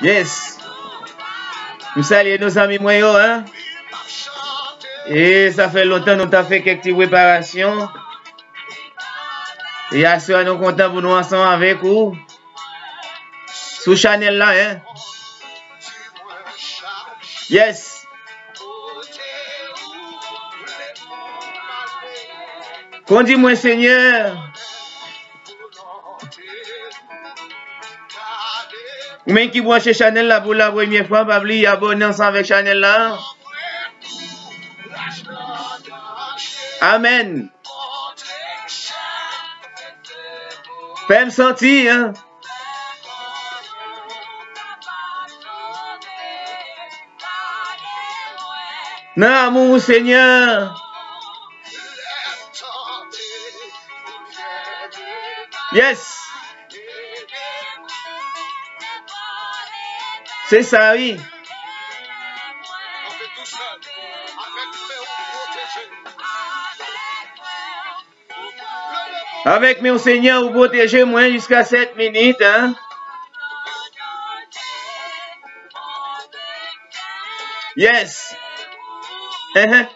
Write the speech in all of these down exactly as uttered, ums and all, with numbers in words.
Yes. M salye nou zanmi mwen yo, hein. E sa fè lontan nou ta fè kèk ti preparasyon. E aswè a nou kontan pou nou ansanm avèk ou sou chanèl la, hein. Yes. Kondi mwen, Senyè. Ou menm ki branche chanèl la pou la premyè fwa, pa bliye abòne ansanm avèk chanèl la. Amèn. Fè m santi, hein. Nan amou, Senyè. Yes. Se sa, wi. Avèk men w, Senyè, ou pwoteje mwen jiska sèt minit, hein. Yes. Uh-huh.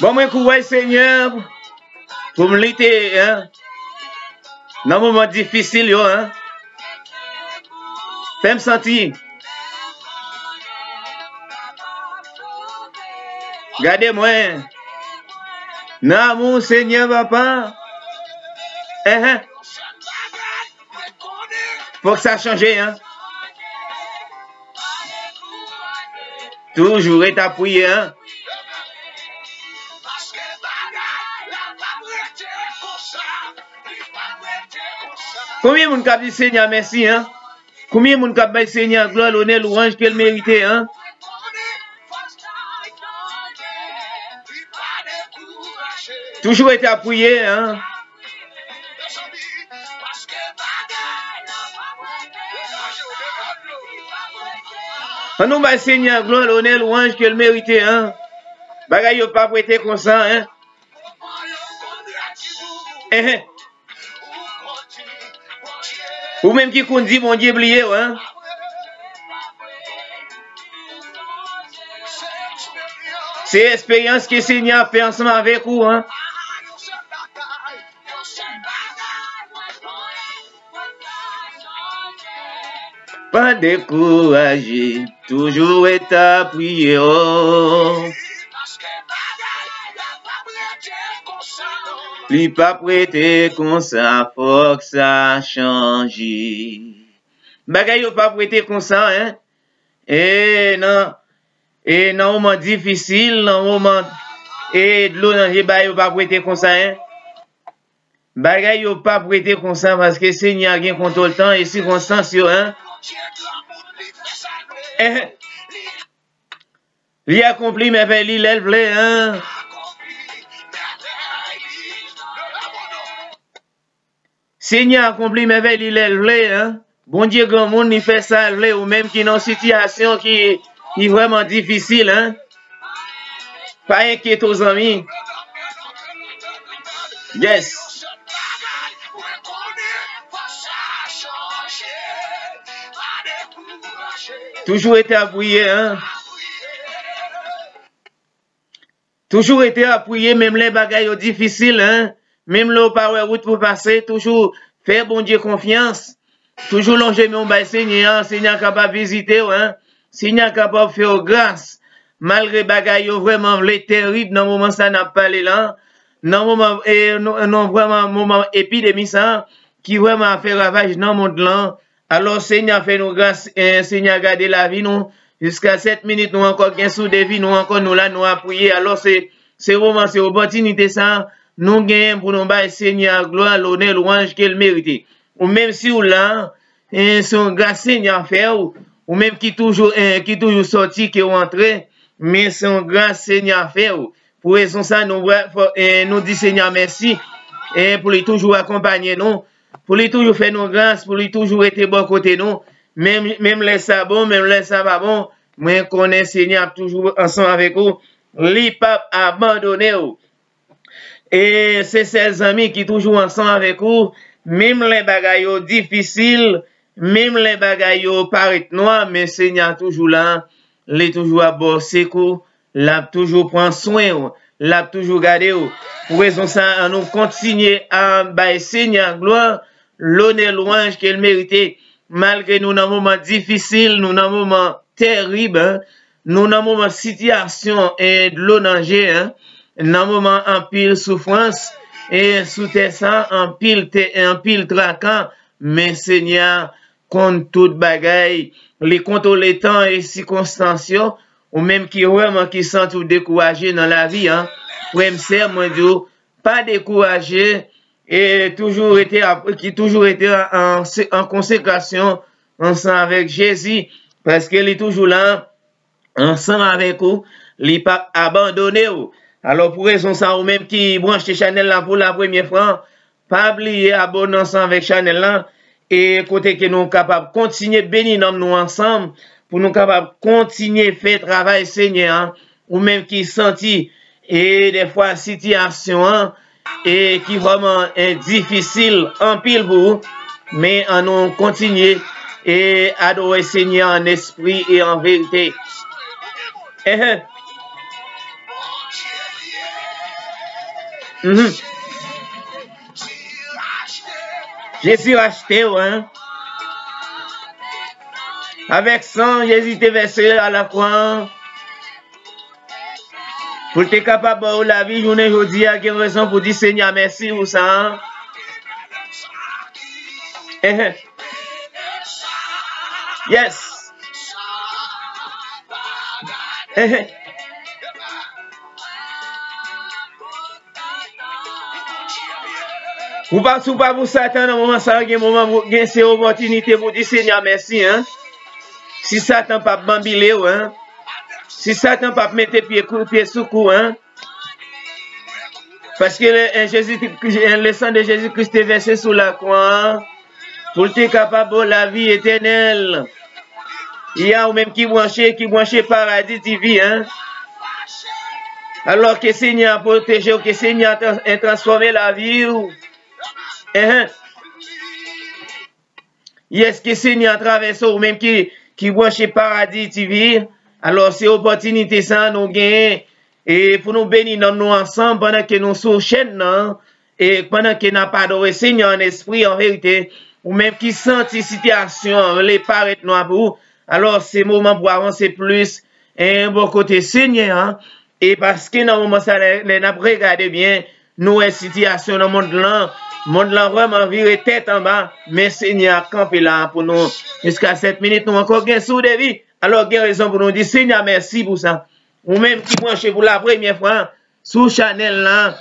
Ban mwen kouraj, Senyè, pou m lite, hein, nan moman difisil yo, hein. Fè m santi. Gade mwen. Nan amou, Senyè, papa. Enhen. Fòk sa chanje, hein. Toujou rete ap priye, hein. Konbyen moun k ap di Senyè mèsi, hein? Konbyen moun k ap bay Senyè glwa, lonè, lwanj ke l merite, hein? Toujou rete ap priye, hein? Ann nou bay Senyè glwa, lonè, lwanj ke l merite, hein? Bagay yo p ap rete konsa, hein? Enhen. Ou menm ki konn di Bondye bliye w, hein? Se eksperyans ke Senyè a fè ansanm avèk ou, hein? Pa dekouraje, toujou rete ap priye, oh. Li p ap rete konsa, fòk sa chanje. Bagay yo p ap rete konsa, hein. E nan, e nan moman difisil, nan moman, e dlo nan je, bagay yo p ap rete konsa, hein. Bagay yo p ap rete konsa paske Senyè a gen kontwòl tan e sikonstans yo, hein. Enhen. Li akonpli mèvèy li lè l vle, hein. Senyè akonpli mèvèy li lè l vle, hein. Bondye granmoun, li fè sa l vle. Ou menm ki nan sitiyasyon ki, ki vrèman difisil, hein. Pa enkyete w, zanmi. Yes. Toujou rete ap priye, hein. Toujou rete ap priye, menm lè bagay yo difisil, hein. Menm lè w pa wè wout pou pase, toujou fè Bondye konfyans. Toujou lonje men w bay Senyè a, Senyè a kapab vizite w, hein. Senyè a kapab fè w gras. Malgre bagay yo vrèman vle terib nan moman sa n ap pale la, nan moman, e, nou, nou vrèman moman epidemi sa, ki vrèman ap fè ravaj nan mond lan, Alò, Senyè, fè nou gras, eh, Senyè, gade lavi nou. Jiska sèt minit, nou ankò gen sou de vi nou ankò, nou la, nou ap priye. Alò, se, se moman, se opòtinite sa, nou genyen pou nou bay Senyè a glwa, lonè, lwanj ke l merite. Ou menm si w la, eh, se yon gras Senyè a fè w. Ou menm ki toujou, eh, ki toujou sòti, ke w antre, men se yon gras Senyè a fè w. Pou rezon sa, nou, vre, fò, eh, nou di Senyè a mèsi, eh, pou li toujou akonpanye nou, pou li toujou fè nou gras, pou li toujou rete bò kote nou. Menm, menm lè sa bon, menm lè sa pa bon, mwen konnen Senyè ap toujou ansanm avèk ou. Li p ap abandone w. E se sèl zanmi ki toujou ansanm avèk ou, menm lè bagay yo difisil, menm lè bagay yo parèt nwa, men Senyè a toujou la, li toujou ap ba w sekou, l ap toujou pran swen w, l ap toujou gade w. Pou rezon sa a, ann nou kontinye a bay Senyè a glwa, lonè, lwanj ke l merite. Malgre nou nan moman difisil, nou nan moman terib, en, nou nan moman sitiyasyon, en, dlo nan je, en, nan moman anpil soufrans, e sou tè sa, anpil tè, anpil traka, men Senyè a konn tout bagay, li kontwole tan e sikonstans yo, ou menm ki vrèman ki santi w dekouraje nan lavi a, frè m, sè m, mwen di w, pa dekouraje, e toujou rete ap-, ki toujou rete an, an, an konsekrasyon ansanm avèk Jezi, paske li toujou la ansanm avèk ou, li p ap abandone w. Alò, pou rezon sa, ou menm ki branche chanèl la pou la premyè fwa, pa bliye abòne ansanm avèk chanèl la, e kote ke nou kapab kontinye beni nanm nou ansanm, pou nou kapab kontinye fè travay Senyè a, ou menm ki santi, e dèfwa sitiyasyon an, e ki vrèman, e difisil anpil pou ou, men ann nou kontinye e adore Senyè an espri e an verite. Ehe. Mhm. Jezi rachte w, en. Avèk san Jezi te vèse a lakwa an, pou l te kapab ba w lavi jounen jodi a, gen rezon pou di Senyè mèsi pou sa. Ehe. Yes. Ehe. Ou pa, si w pa pou Satan nan moman sa a, gen moman pou, gen se opòtinite pou di Senyè mèsi, en. Si Satan p ap banbile w, en. Si Satan p ap mete pye kou, pye sou kou, en. Paske le, en, Jezi, en, le san de Jezi Kris te vèse sou lakwa an, pou l te kapab ba w lavi etènèl. Ya, ou menm ki branche, ki branche Paradi T V, en. Alò ke Senyè a pwoteje w, ke Senyè a trans-, e transfòme lavi w. Enhen. Yes, ke Senyè a travèse w, ou menm ki, ki branche Paradi T V. Alò, se opòtinite sa a nou genyen, e pou nou beni nanm nou ansanm pandan ke nou sou chèn nan, e pandan ke n ap adore Senyè an espri, an verite, ou menm ki santi sitiyasyon an vle parèt nwa pou ou, alò, se moman pou avanse plis, e bò kote Senyè an, e paske nan moman sa, lè, lè n ap regade byen, nou wè sitiyasyon nan mond lan, mond lan vrèman vire tèt anba, men Senyè a kanpe la pou nou jiska sèt minit, nou ankò gen sou devi. Alò, gen rezon pou nou di Senyè mèsi pou sa. Ou menm ki branche pou la premyè fwa sou chanèl la,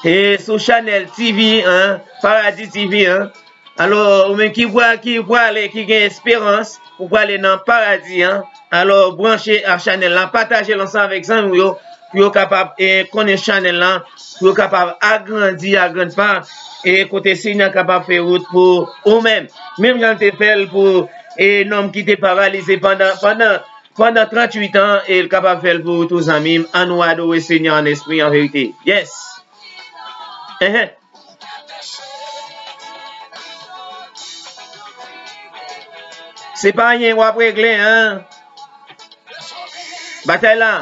e sou chanèl T V an, Paradi T V an. Alò, ou menm ki vwa, ki prale, ki gen esperans pou prale nan paradi an, alò, branche a chanèl la, pataje l ansanm avèk zanmi w yo, pou yo kapab, e, konnen chanèl la, pou yo kapab agrandi a grann pa, e kote Senyè a kapab fè wout pou ou menm. Menm jan l te fè l pou, e, nonm ki te paralize pandan, pandan, pandan tranntuit an, e l kapab fè l pou ou tou, zanmi m. Ann nou adore Senyè an espri, an verite. Yes. Enhen. Se pa anyen w ap regle, en. Batay la.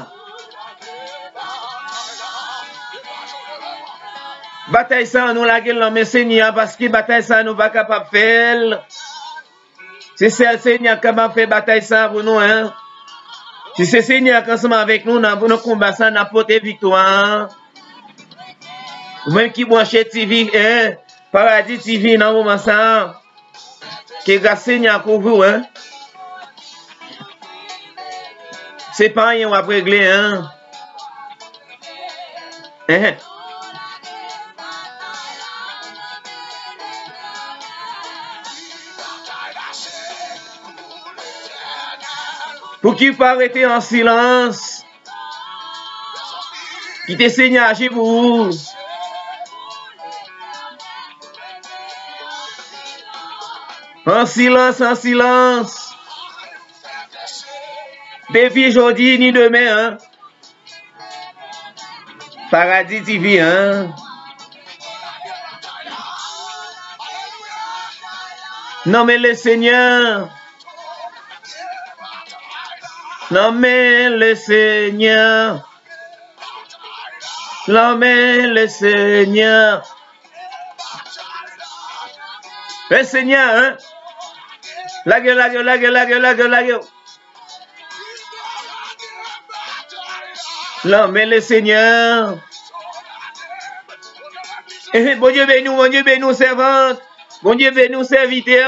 Batay sa, nou lage l nan men Senyè a, paske batay sa, nou pa kapab fè l. Se sèl Senyè a k kapab fè batay sa a pou nou, en. Si se Senyè a k ansanm avèk nou nan, nan konba sa, n ap pote viktwa a. Ou menm ki branche T V, en, Paradi T V nan moman sa a, ke gras Senyè a kouvri w, en. Se pa anyen w ap regle, en. Enhen. Pouki w pa rete an silans? Kite Senyè aji pou ou. An silans, an silans. Depi jodi ni demen, en. Paradi T V, hein? Non, men le Senyè. Non, men le Senyè. Non, men le Senyè. Le Senyè, hein? Lage, lage, lage, lage, lage, lage. Lanmen le Senyè. Eh, Bondye beni w, Bondye beni w, sèvant. Bondye beni w, sèvitè.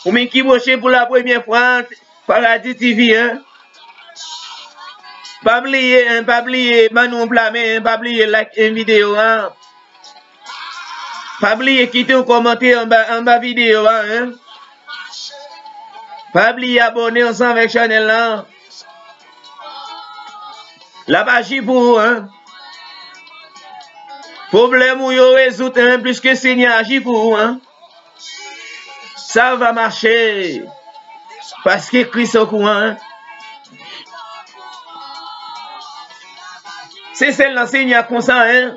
Ou menm ki branche pou la premyè fwa, Paradi T V, hein. Pa bliye, hein, pa bliye, ban nou yon pla men, hein, pa bliye like, hein, videyo a. Pa bliye kite yon kòmantè anba, anba videyo a, hein. Pa bliye abòne ansanm avèk chanèl la. L ap aji pou ou, hein. Pwoblèm ou yo rezoud, hein, pliske Senyè aji pou ou, hein. Sa va mache. Paske Kris o kouran, hein. Se sèl nan Senyè a konsa, hein.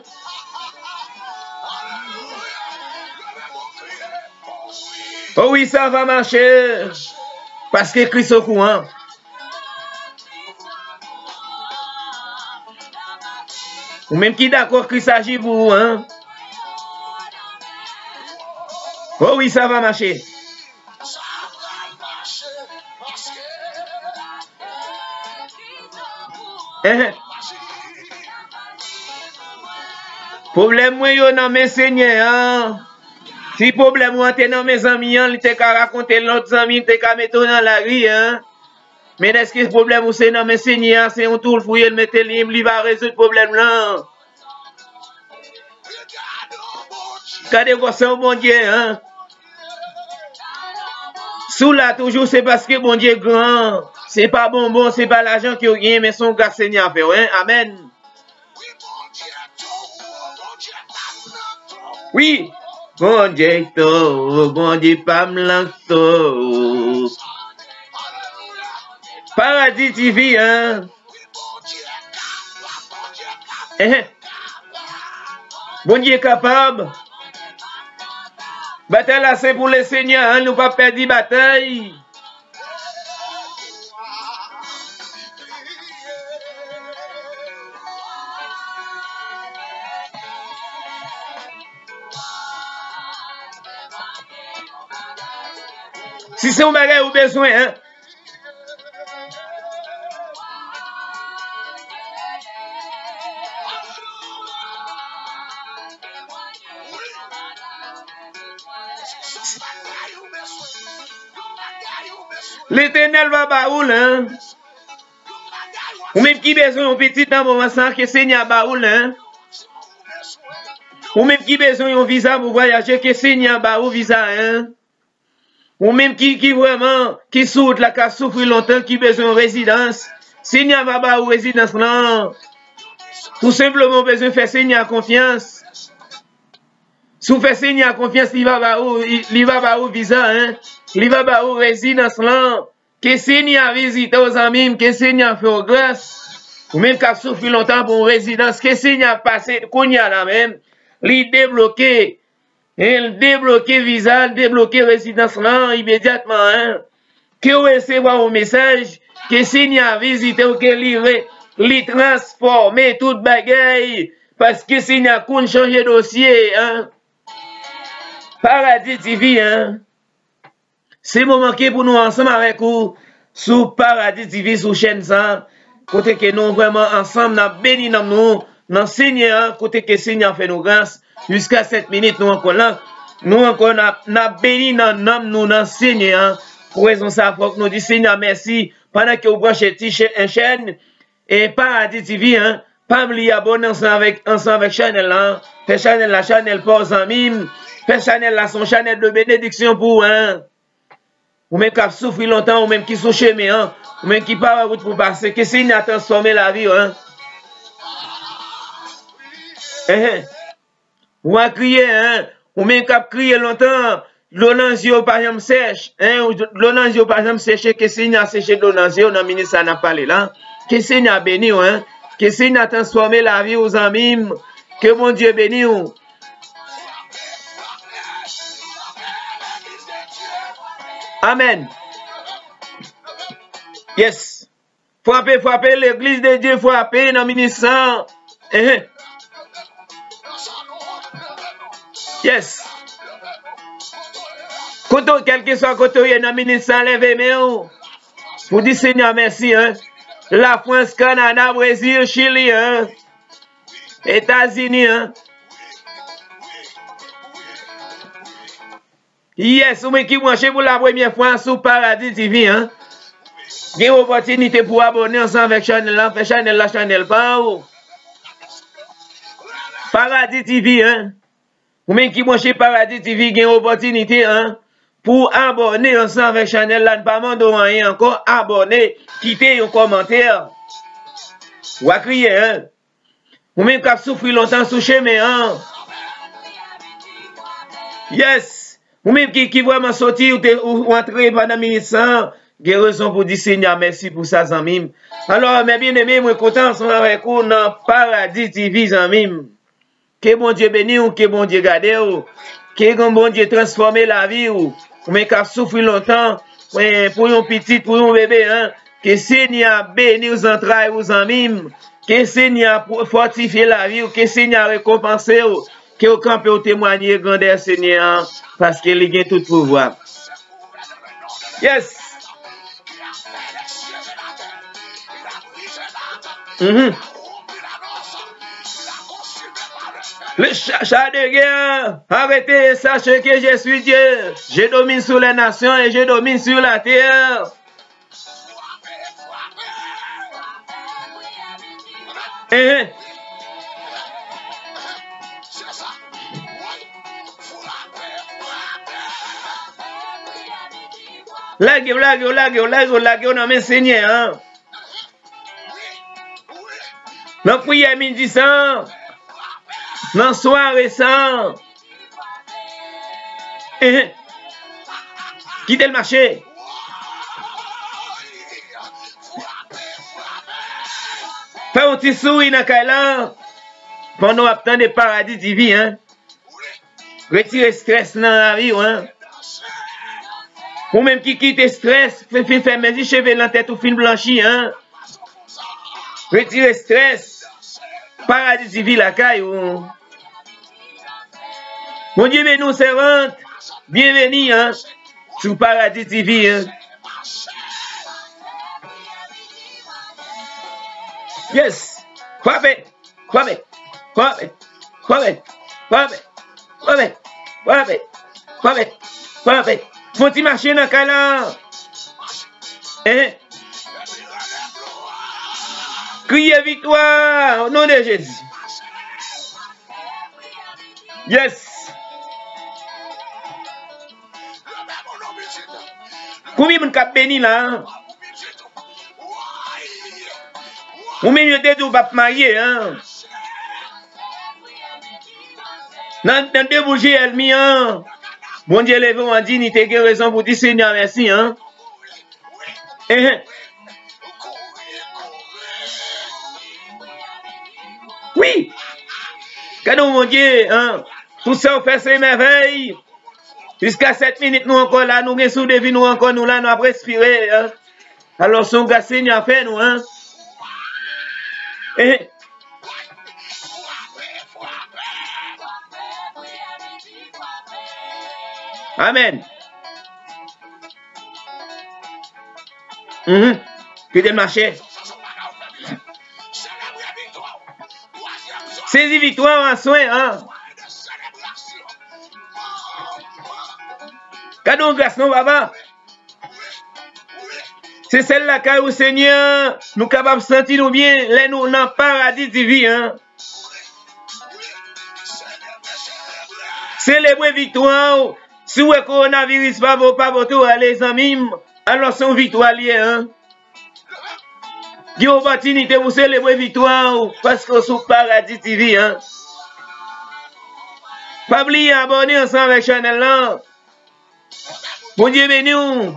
O wi, sa va mache. Paske Kris o kouran. Ou menm ki dakò Kris aji pou ou, hein? O wi, sa va mache. Enhen. Pwoblèm mwen yo nan men Senyè a. Si pwoblèm ou an te nan men zanmi an, li te ka rakonte l lòt zanmi, li te ka mete w nan lari a. Men èske pwoblèm ou se nan men Senyè a, se yon tou l fouye, l mete l, li va rezoud pwoblèm lan? Gade gwosè w Bondye, hein. Si w la toujou, se paske Bondye gran. Se pa bonbon, se pa lajan ke w genyen, men se yon gras Senyè a fè w, hein. Amèn. Wi, Bondye tou, Bondye pa m lan tou. Paradi T V, hein. Enhen. Bondye kapab. Batay la se pou le Senyè, hein, nou p ap pèdi batay. Si se yon bagay ou bezwen, hein. Letènèl va ba ou l, hein. Ou menm ki bezwen yon pitit nan moman sa, ke Senyè a ba ou l, hein. Ou menm ki bezwen yon viza pou vwayaje, ke Senyè a ba ou viza, hein. Ou menm ki, ki vrèman, ki sou wout la, k ap soufri lontan, ki bezwen yon rezidans, Senyè a va ba ou rezidans lan. Tou senpleman, ou bezwen fè Senyè a konfyans. Si w fè Senyè a konfyans, li va ba ou, li va ba ou viza, hein. Li va ba ou rezidans lan. Ke Senyè a vizite w, zanmi m, ke Senyè a fè w gras. Ou menm k ap soufri lontan pou yon rezidans, ke Senyè a pase kounye a la menm. Li debloke, hein, li debloke viza, li debloke rezidans lan imedyatman, hein. Ke w resevwa yon mesaj, ke Senyè a vizite w, ke li re-, li transfòme tout bagay, paske Senyè a konn chanje dosye, hein. Paradi T V, hein. Se moman ke pou nou ansanm avèk ou sou Paradi T V, sou chèn sa, kote ke nou vrèman ansanm, n ap beni nanm nou nan Senyè a, kote ke Senyè a fè nou gras, jiska sèt minit nou ankò la. Nou ankò n ap, n ap beni nan nanm nou nan Senyè a. Pou rezon sa, fòk nou di Senyè a mèsi pandan ke ou branche ti chè-, chèn, e Paradi T V, hein. Pa bliye abòne ansanm avèk, ansanm avèk chanèl la. Fè chanèl la chanèl pa w, zanmi m. Fè chanèl la se yon chanèl de benediksyon pou ou, hein. Ou menm k ap soufri lontan, ou menm ki sou chemen an, ou menm ki pa wè wout pou pase, ke Senyè a transfòme lavi w, hein. Enhen. Ou a kriye, hein? Ou menm k ap kriye lontan, dlo nan zye w pa janm sèch, hein? Dlo nan zye w pa janm seche, ke Senyè a seche dlo nan zye w nan minit sa n ap pale la. Ke Senyè a beni w, hein? Ke Senyè a transfòme lavi w, zanmi m. Ke Bondye beni w. Amèn. Yes. Frape, frape, legliz de Dye, frape nan minis lan. Ehe. Yes. Kote w, kèlkeswa kote w ye nan minis lan, leve men w pou di Senyè mèsi, en. Lafrans, Kanada, Brezil, Chili, en. Etazini, en. Yes, ou menm ki branche pou la premyè fwa sou Paradis T V, en. Gen opòtinite pou abòne ansanm avèk chanèl la, fè chanèl la chanèl pa w. Paradis T V, en. Ou menm ki branche Paradis T V gen opòtinite, en, pou abòne ansanm avèk chanèl la. N pa mande w anyen ankò, abòne, kite yon kòmantè. W a kriye, en. Ou menm k ap soufri lontan sou chemen an. Yes. Ou menm ki, ki vrèman soti, ou te, ou, ou antre pandan minit sa, gen rezon pou di Senyè mèsi pou sa, zanmi m. Alò, mes bien-aimés, mwen kontan ansanm avèk ou nan Paradis T V, zanmi m. Ke Bondye beni w, ke Bondye gade w, ke Bondye transfòme lavi w. Ou menm k ap soufri lontan, eh, pou yon pitit, pou yon bebe, en. Ke Senyè a beni w, zantray ou, zanmi m. Ke Senyè a fòtifye lavi w, ke Senyè a rekonpanse w, ke w kanpe w temwaye grandè Senyè a, paske li gen tout pouvwa. Yes. Mhm. Le cha, cha de guerre, arrêtez et sachez que je suis Dieu. Je domine sur les nations et je domine sur la terre. Ehe. Lage w, lage w, lage w, lage w, lage w nan men Senyè a. Nan priyè midi sa, nan sware sa. Ehe. Kite l mache. Fè yon ti souri nan kay la. Pandan w ap tande Paradis T V, en. Retire estrès nan lavi w, en. Ou menm ki kite estrès, fin, fin fè mezi cheve nan tèt ou fin blanchi, en. Retire estrès. Paradis T V lakay ou. Bondye beni w, sèvant. Byenveni, en, sou Paradis T V, en. Yes. Frape. Frape. Frape. Fè yon ti mache nan kay la. Hein? Kriye viktwa, o non de Jezi. Yes. Konbyen moun k ap beni la? Ou menm yo te di w p ap marye, en. Nan, nan debouje ènmi an, Bondye leve w an diyite, gen rezon pou di Senyè mèsi, en. Enhen. Wi. Gade yon Bondye, en. Tout sa w fè se mèvèy. Jiska sèt minit nou ankò la, nou gen souf de vi nou ankò, nou la, nou ap respire, en. Alò, se yon gras Senyè a fè nou, en. Enhen. Amèn. Mhm. Kite l mache. Sezi viktwa w aswè, en. Gade yon gras non, papa. Se sèl lakay ou, Senyè, nou kapab santi nou byen lè nou nan Paradis T V, en. Selebre viktwa w. Si w wè kowonaviris pa vo-, pa pote w ale, zanmi m, alò se yon viktwa l ye, en. Gen opòtinite pou selebre viktwa w paske w sou Paradis T V, en. Pa bliye abòne ansanm avèk chanèl lan. Bondye beni w.